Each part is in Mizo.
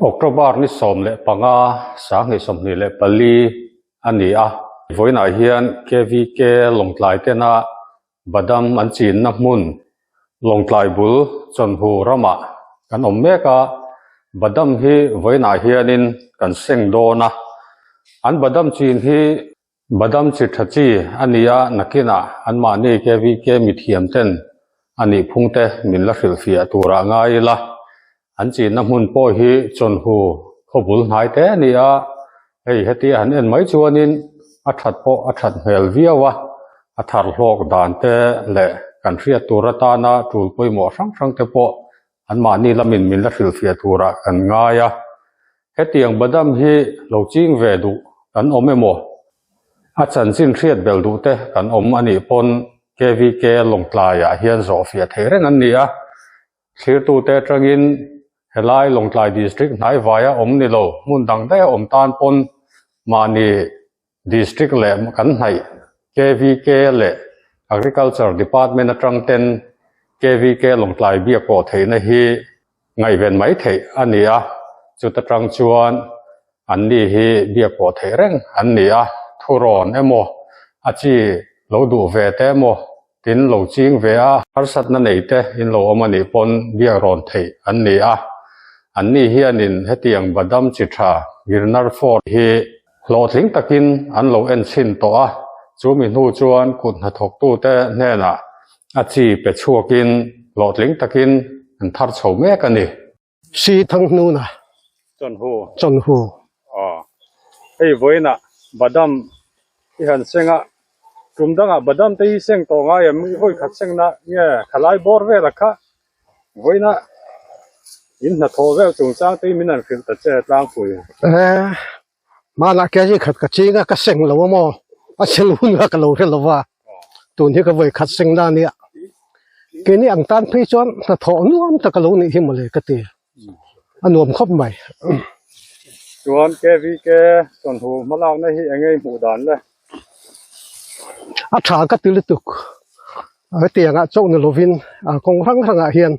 October ni 15 2024 a ni a. Vawiinah hian KVK Lawngtlai tena Badam an chinna hmun Lawngtlai bul Chawnhu ramah kan awm mek a. Badam hi vawiinah hianin kan seng dawn a. An badam chin hi Badam chi tha chi a ni a, nakinah anmahni KVK mithiam ten a nih phung te min la hrilhfiah turah ngai ila. An chinna hmun pawh hi Chawnhu khaw bul hnai te a ni a, hei hetia han en mai chuanin a that pawh a that hmel viau a, a thar hlawk dan te leh kan hriat tur atana tul pawimawh hrang hrang te pawh anmahni lamin min la hrilhfiah turah kan ngai a. Hetiang badam hi lo ching ve duh kan awm emaw? A chanchin hriat bel duh te kan awm a nih pawn KVK Lawngtlaiah hian zawhfiah thei reng an ni a. Thlirtute atangin helai Lawngtlai District hnaivaia awm ni lo hmun dang daih a awm tan pawn mahni District leh kan hnaih KVK leh Agriculture Department atang ten KVK Lawngtlai biak pawh theihna hi ngaihven mai theih a ni a, chuta tang chuan anni hi biak pawh theih reng an ni a, thurawn emaw a chi lo duh ve te emaw tin lo ching ve a, harsatna nei te in lo awm a nih pawn biak rawn theih an ni a, anni hianin hetiang badam chi tha Girnar Fort hi hlawhtling takin an lo en chhin tawh a, chu mi hnu chuan kut hnathawktute hnenah a chi pe chhuakin hlawhtling takin an thar chho mek a ni. Si thang hnuna. Chawnhu. Chawnhu. Aw. Hei vawiinah badam i han seng a, tum dangah badam te hi seng tawh ngai em? I vawi khat sengna nge thalai bawr velah kha vawiinah in hnathawh vel chungchang te hi min han hrilh ta che tlangpui. Eh, Hmanah kg khat ka ching a, ka seng lo a maw? A seng hun kha ka lo hre lo va, tun hi ka vawi khat seng na nia. Keini ang tan phei chuan hnathawh nuam tak a lo nih hi mawle ka ti, a nuam khawp mai. Chuan KVK chawhnu hmalakna hi eng nge i hmuh dan le? A tha ka ti lutuk, hetiangah chauh ni lovin kawng hrang hrangah hian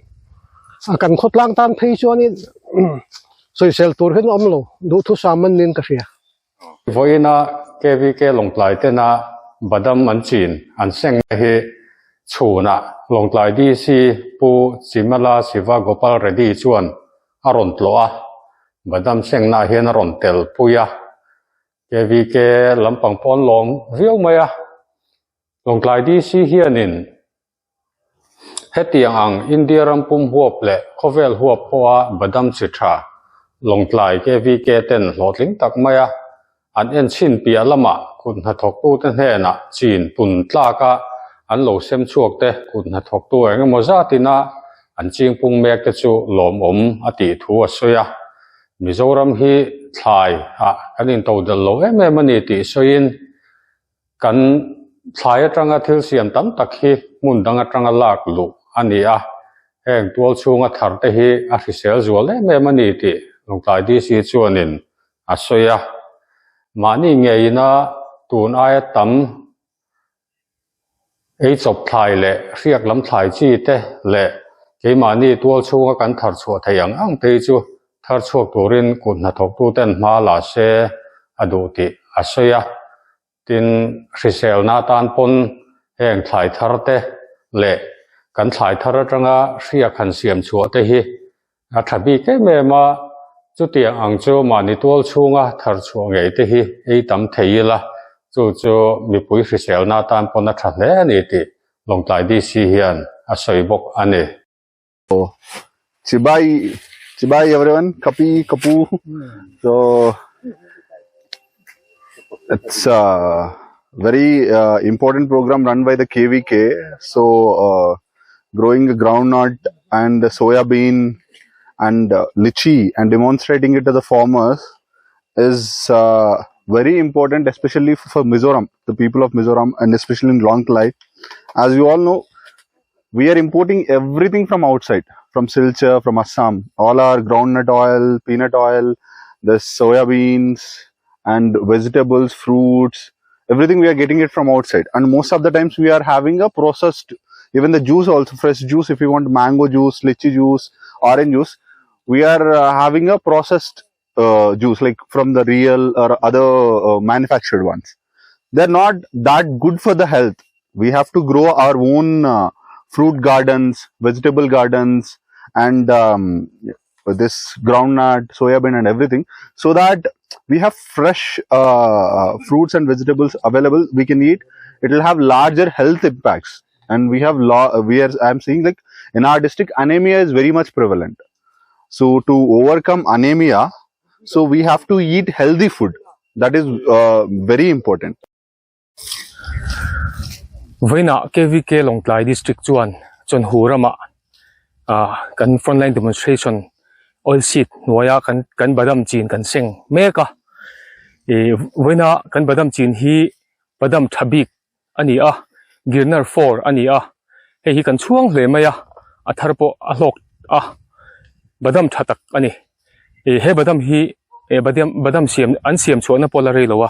kan khawtlang tan phei chuanin sawisel tur hian a awm lo, duhthusam an niin ka hria. Vawiina KVK Lawngtlai tena badam an chin an sengna hi chhunah Lawngtlai DC Pu Chimala Siva Gopal Reddy chuan a rawn tlawh a, badam sengnaah hian a rawn tel pui a. KVK lampang pawh an lawm viau mai a, Lawngtlai DC hianin hetiang ang India ram pum huap leh khawvel huap pawha badam chi tha Lawngtlai KVK ten hlawhtling tak maia an en chhin piah lamah kut hnathawktute hnenah chin pun tlaka an lo sem chhuak te kut hnathawktu eng emaw zatina an chingpung mek te chu lawmawm a tih thu a sawi a. Mizoram hi thlai ah kan intodelh lo em em a ni tih sawiin kan thlai atanga thil siam tam tak hi hmun dang atanga lak luh a ni a, heng tual chhunga thar te hi a hrisel zual em em a ni tih Lawngtlai DC chuanin a sawi a. Mahni ngeina tun aia tam Ei chawp thlai leh hriak lam thlai chi te leh keimahni tual chhunga kan thar chhuah theih ang ang te hi chu thar chhuak turin kut hnathawktu ten hma la se a duh tih a sawi a. Tin, hriselna atan pawn heng thlai thar te leh kan thlai thar atanga hriak han siam chhuah te hi A tha bik em em a, chutiang ang chu mahni tual chhunga thar chhuah ngei te hi ei tam thei ila, chu chu mipui hriselna atan pawn a tha hle a ni tih Lawngtlai DC hian a sawi bawk a ni. Chibai Chibai everyone Kapi Kapu so it's a very uh, important program run by the KVK so uh, growing groundnut and soya bean and uh, lychee and demonstrating it to the farmers is uh, very important especially for Mizoram the people of Mizoram and especially in Lawngtlai as you all know we are importing everything from outside from Silchar from Assam all our groundnut oil peanut oil the soya beans and vegetables fruits everything we are getting it from outside and most of the times we are having a processed even the juice also fresh juice if you want mango juice lychee juice orange juice We are uh, having a processed uh, juice like from the real or other uh, manufactured ones. They're not that good for the health. We have to grow our own uh, fruit gardens, vegetable gardens, and um, this groundnut, soybean, and everything, so that we have fresh uh, fruits and vegetables available. We can eat. It will have larger health impacts, and we have law. We are. I'm seeing like in our district, anemia is very much prevalent. So to overcome anemia, so we have to eat healthy food. That is uh, very important. Vawiinah KVK Lawngtlai District chuan Chawnhu ramah ah kan frontline demonstration oil seed hnuaia kan kan badam chin kan seng mek a ih vawiina kan badam chin hi badam tha bik a ni a Girnar 4 a ni a hei hi kan chhuang hle mai a a thar pawh a hlawk a badam tha tak a ni ih he badam hi eh badam badam siam an siam chhuahna pawh la rei lo a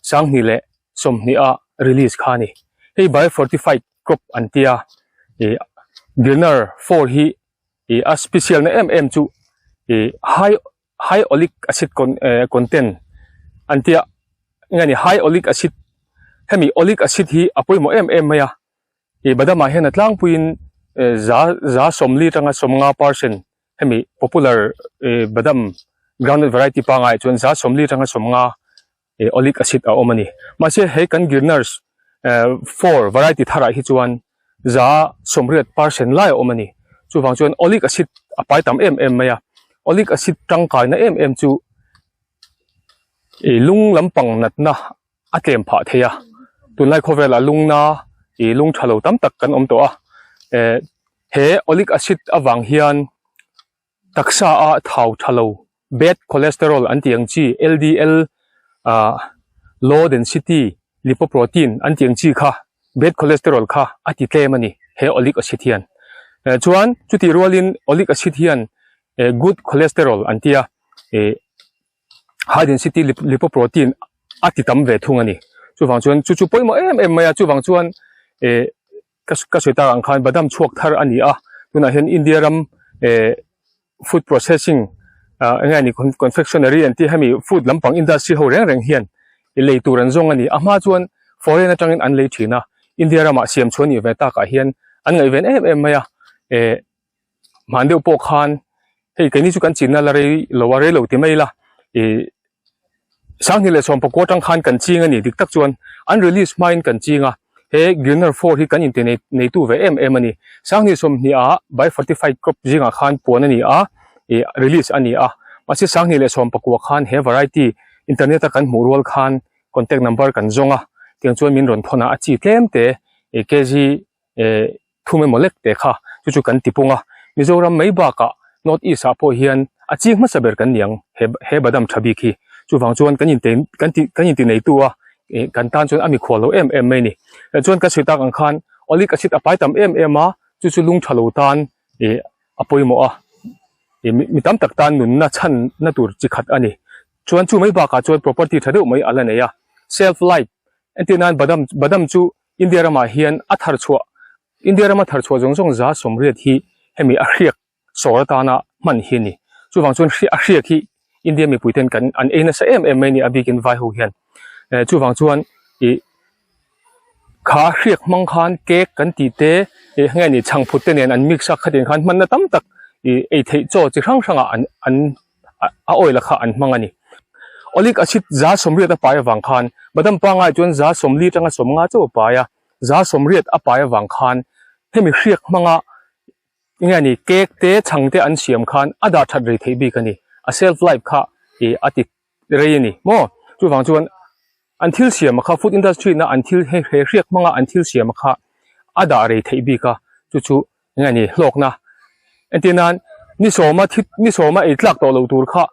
sanghnih leh sawmhnih a release kha a ni hei bio fortified crop an tia ih Girnar 4 hi ih a special na em em chu ih high high oleic acid con eh content an tia nge ni high oleic acid hemi oleic acid hi a pawimawh em em mai a ih badam ah hian a tlangpuiin eh za za sawmli atanga sawmnga percent hemi popular eh badam groundnut variety pangai chuan za sawmli atanga sawmnga eh oleic acid a awm a ni mahse hei kan girnars eh 4 variety tharah hi chuan za sawmriat percent lai a awm a ni chuvang chuan oleic acid a pai tam em em mai a oleic acid tangkaina em em chu ih lung lampang natna a tlem phah thei a tunlai khawvelah lungna ih lung tha lo tam tak kan awm tawh a eh he oleic acid avang hian Taksa a thau tha lo, bad cholesterol an tih ang chi, LDL, ah, low density lipoprotein an tih ang chi kha, bad cholesterol kha a ti tlem a ni, he oleic acid hian. Eh, chuan chutih rualin oleic acid hian eh good cholesterol an ti a, eh, high density lipoprotein a ti tam ve thung a ni. Chuvang chuan chu chu pawimawh em em mai a, chuvang chuan eh Ka ka sawi tak ang khan badam chhuak thar a ni a, tunah hian India ram eh food processing ah eng nge ni confectionery an tih hemi food lampang industry ho reng reng hian i lei tur an zawng a ni. A hma chuan foreign atangin an lei thin a, India ramah siam chhuah a nih ve takah hian an ngaihven em em mai a, eh hman deuh pawh khan hei keini chu kan chinna la rei lo a rei lo ti mai ila ih Sanghnih leh sawmpakua atang khan kan ching a ni dik tak chuan an release hmain kan ching a he Girnar 4 hi kan inte nei neitu ve em em a ni Sanghnih 20 ah by 45 crop zingah khan puan a ni a ih release a ni a mahse Sanghnih leh sawmpakua khan he variety internet a kan hmuh rual khan contact number kan zawng a tiang chuan min rawn thawn a a chi tlem te ih kg eh thum emaw lek te kha chu chu kan ti pung a, Mizoram mai bakah North East ah pawh hian a ching hmasa ber kan niang he he badam tha bik hi chuvang chuan kan inte kan ti kan inti neitu a ih kan tan chuan a mikhual lo em em mai a ni chuan ka sawi tak ang khan oleic acid a pai tam em em a chu chu lung tha lo tan ih a pawimawh a ih mi tam tak tan nunna chhan na tur chi khat a ni chuan chu mai bakah chuan property tha deuh mai a la nei a self life entir nan badam badam chu India ramah hian a thar chhuah India rama thar chhuah zawng zawng za sawmriat hi hemi a hriak sawr atana hman hi a ni. Chuvang chuan a hriak hi India mipui ten kan an ei nasa em em mai a ni a bikin vai ho hian. Eh chuvang chuan ih kha hriak hmang khan cake kan tih te ih nge ni chhangphut te nen an mix a khatiang khan hmanna tam tak ih ei theih chaw chi hrang hrangah an an a oil a kha an hmang a ni. Oleic acid 80% a pai avang khan badam pangai chuan 40 atanga 50 chauh a pai a, 80% a pai avang khan hemi hriak hmanga enge ni cake te chhang te an siam khan a dah that rei theih bik a ni. A shelf life kha ih a ti rei a ni maw? Chuvang chuan an thil siam a kha food industry na an thil he hriak hmanga an thil siam a kha a dah rei theih bik a, chu chu Enge ni hlawkna entir nan ni sawma thi ni sawma ei tlak tawh lo tur kha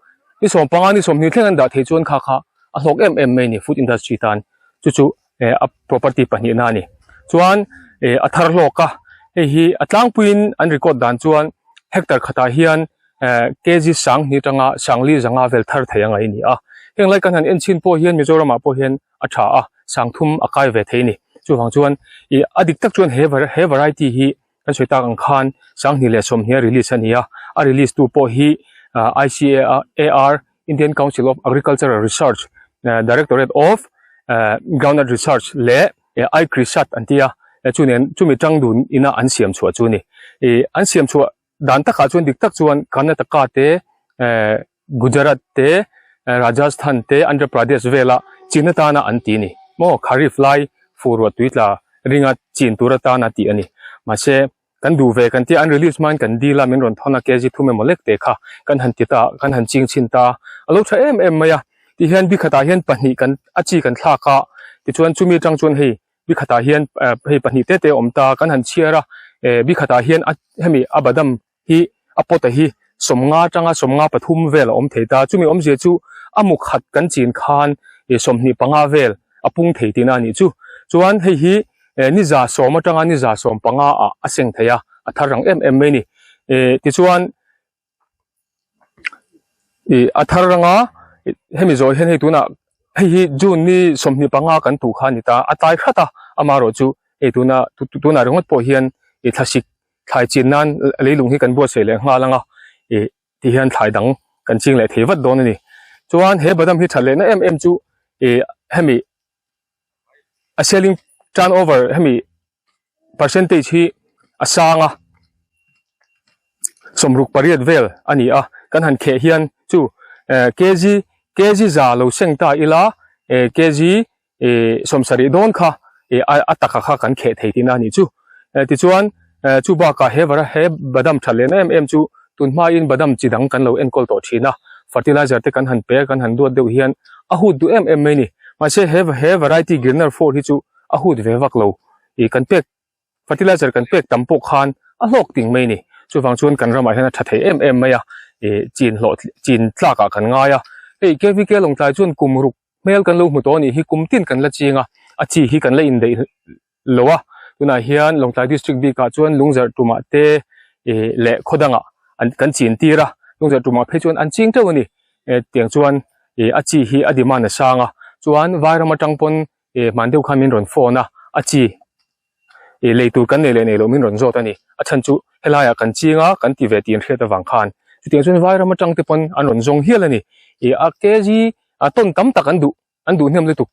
ni sawm panga ni sawmhnih thleng an dah thei chuan kha kha a hlawk em em mai a ni food industry tan chu chu eh a property pahnihna a ni chuan eh a thar hlawk a hei hi a tlangpuiin an record dan chuan hectare khatah hian eh kg sanghnih atanga sangli zanga vel thar thei ang a ni a heng lai kan han en chhin pawh hian Mizoram ah pawh hian a tha a sangthum a kai ve thei a ni chuvang chuan ih a dik tak chuan he he variety hi. Kan sawi tak ang khan 2020 a release a ni a, a release tu pawh hi ICAR, Indian Council of Agricultural Research, Directorate of Groundnut Research leh ICRISAT an ti a, chu nen chumi tang dun ina an siam chhuah chu a ni. Ih an siam chhuah dan takah chuan dik tak chuan Karnataka te Gujarat te Rajasthan te Andhra Pradesh vela chin atana an ti a ni maw Kharif lai fur ruah tui tla ringa chin tur atana tih a ni. Mahse kan duh ve kan tia an release hmain kan dil a min rawn thawn a kg thum emaw lek te kha kan han ti ta kan han ching chhin ta a lo tha em em mai a tihian bikhatah hian pahnih kan a chi kan thlak a tichuan chumi atang chuan hei bikhatah hian hei pahnih te te a awm ta kan han chhiar a eh bikhatah hian a hemi a badam hi a pot a hi 50 atanga 53 vel a awm thei ta chumi awmzia chu a mu khat kan chin khan ih 25 vel a pung thei tihna a nih chu chuan hei hi eh ni za sawm atanga ni za sawm panga ah a seng thei a a thar rang em em mai a ni eh tichuan ih a thar ranga hemi zawh hian hei tunah hei hi June ni 25 kan tuh kha a ni ta a tlai hrat a amaherawh chu hei tuna tunah ringawt pawh hian ih thlasik thlai chin nan leilung hi kan buatsaih leh nghal ang a ih ti hian thlai dang kan ching leh thei vat dawn a ni chuan he badam hi that lehna em em chu ih hemi a selling turnover hemi percentage hi a sang a 68 vel a ni a kan han kheh hian chu eh kg kg za lo seng ta ila eh kg ih 70 dawn kha ih a taka kha kan kheh thei tihna a nih chu eh tichuan eh chu bakah he vara he badam that lehna em em chu tun hmain badam chi dang kan lo enkawl tawh thin a fertilizer te kan han pe a kan han duat deuh hian a hut duh em em mai a ni mahse he he variety girnar 4 hi chu a hut ve vak lo ih kan pek fertilizer kan pek tam pawh khan a hlawk ting mai a ni chuvang chuan kan ramah hian a tha thei em em mai a ih chin hlawh chin tlakah kan ngai a hei KVK Lawngtlai chuan kum ruk hmel kan lo hmu tawh a nih hi kum tin kan la ching a a chi hi kan la indaih lo a tunah hian Lawngtlai district bikah chuan lungzarh tumah te ih leh khaw dangah an kan chin tir a lungzarh tumah phei chuan an ching teuh a ni eh tiang chuan ih a chi hi a demand a sang a chuan vairam atang pawn ih hman deuh khan min rawn phone a a chi ih lei tur kan nei leh nei loh min rawn zawt a ni a chhan chu helaiah kan ching a kan ti ve tih an hriat avang khan chutiang chuan vairam atang te pawn an rawn zawng hial a ni ih a kg a tawn tam tak an duh an duh hnem lutuk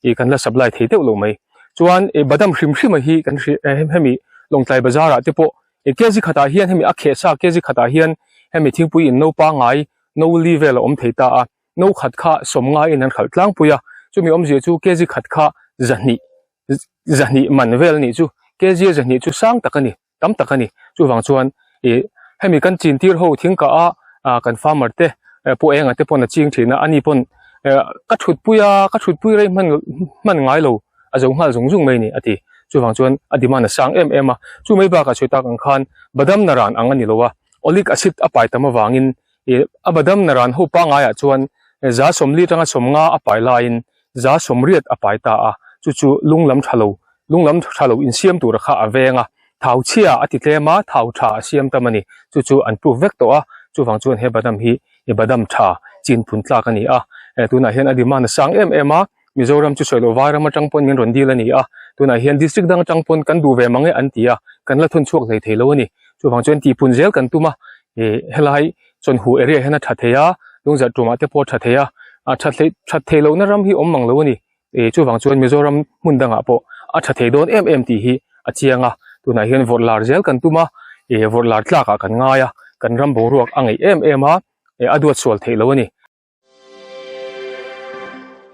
ih kan la supply thei deuh lo mai chuan ih badam hrim hrim a hi kan hri hemi Lawngtlai bazar ah te pawh ih kg khatah hian hemi a kheh sa kg khatah hian hemi thingpui in no pangngai no li vel a awm thei ta a no khat kha 50 in an khalh tlangpui a chumi awmzia chu kg khat kha zahnih zahnih man vel a nih chu kg a zahnih chu sang tak a ni tam tak a ni chuvang chuan ih hemi kan chin tir ho thing kah a ah kan farmer te pawh enga te pawn a ching thin a ani pawn eh ka thut pui a ka thut pui rei hman hman ngai lo a zo nghal zung zung mai a ni a ti chuvang chuan a demand a sang em em a chu mai bakah sawi tak ang khan badam naran ang a ni lo a oleic acid a pai tam avangin ih a badam naran ho pangaiah chuan za 40 atanga 50 a pai laiin za 80 a pai ta a chu chu lung lam tha lo lung lam tha lo insiam tura kha a veng a thau chhia a ti tlem a thau tha a siam tam a ni chu chu an proof vek tawh a chuvang chuan he badam hi i badam tha chin phun tlak a ni a eh tunah hian a demand a sang em em a Mizoram chu sawi loh vairam atang pawn min rawn dil a ni a tunah hian district dang atang pawn kan duh ve mang e an ti a kan la thawn chhuak hlei thei lo a ni chuvang chuan tihpun zel kan tum a ih helai chawnhu area hian a tha thei a lungzarh tumah te pawh a tha thei a a that hlei that thei lohna ram hi awm mang lo a ni ih chuvang chuan Mizoram hmun dangah pawh a tha thei dawn em em tih hi a chiang a tunah hian vawrh lar zel kan tum a ih vawrh lar tlakah kan ngai a kan ram boruak a ngeih em em a ih a duat sual theih lo a ni.